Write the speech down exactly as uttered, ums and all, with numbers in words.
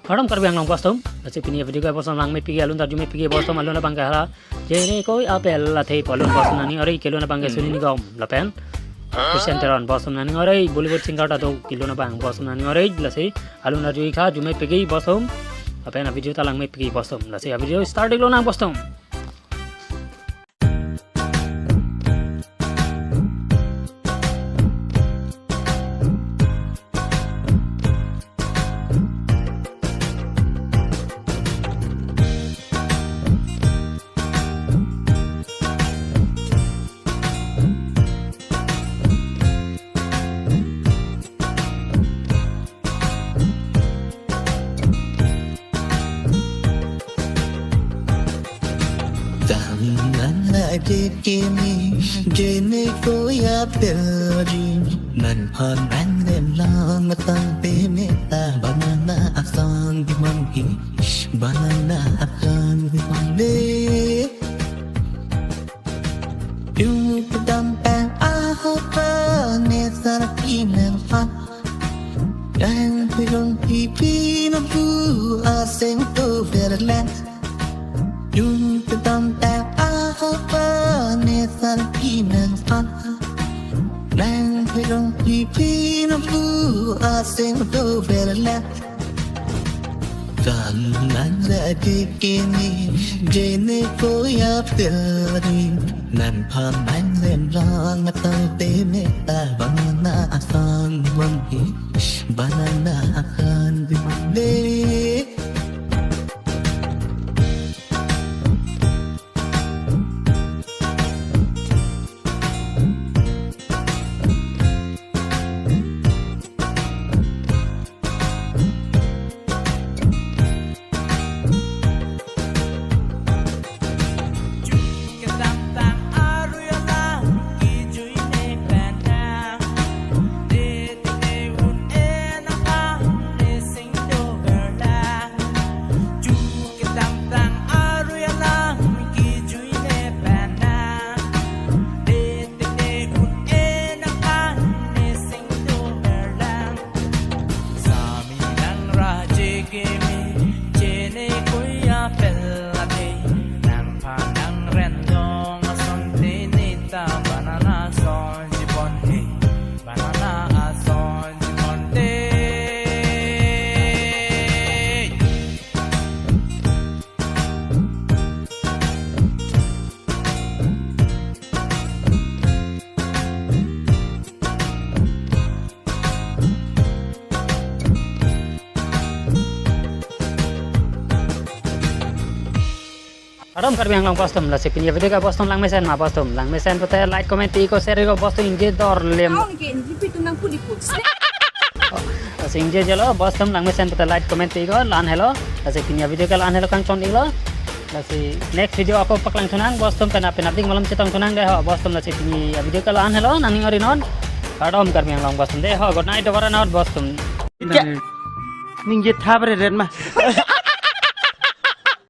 Kardom Karbi Anglong bostum, lasi pini video ke bostum langmepik, alun ta arjumepik bostum, alun abang ke hala Jenekoi apel athe pu alun bostum nangning ore, kelun abang ke Sonu Nigam lapen Christian Teron bostum nangning ore, Bollywood singer ta do, kelun abang bostum nangning ore, lasi alun arju-ik tha, arjumepik bostum, lapen avideo ta langmepik bostum, lasi avideo start-ik lonang bostum. Dam nang aje keme, Jenekoi apel ri, nangphan nangrem lang matang peme ta, banana asong di manghi, banana asong di manghi. Yung kedam pang ahok pa ne sar kinang pa. Yang pelong pipi no pu aseng to verlang. Yung kedam pang ahok pa ne sar kinang pa. Yang pelong pipi no pu aseng to verlang. Dam nang aje keme, Jenekoi apel ri, nangphan nangrem lang matang peme ta, banana asong di manghi, banana asong di manghi. Sami nangra aje keme, Jenekoi apel athe, nangphan nangrem long asonte ne ta, banana asong di manghi, banana asong di manghi. Kardom Karbi Anglong bostum, lasi pini avideo ke bostum langmesen ma bostum, langmesen pute like, comment, iko, share iko bostum, ingje dor lem. Aung ke ingje pitu nang puli put. Lasi ingjejelo bostum, langmesen pute like, comment iko, la-an helo. Lasi pini avideo ke la-an helo, kangchon-iklo. Lasi next video ako paklangthunang bostum, penap penapdik malom chetongthunang dei ho bostum, lasi pini avideo ke la-an helo, nangning ore non. Kardom Karbi Anglong bostum dei ho, good night, over and out bostum. Ningje thap re ren ma.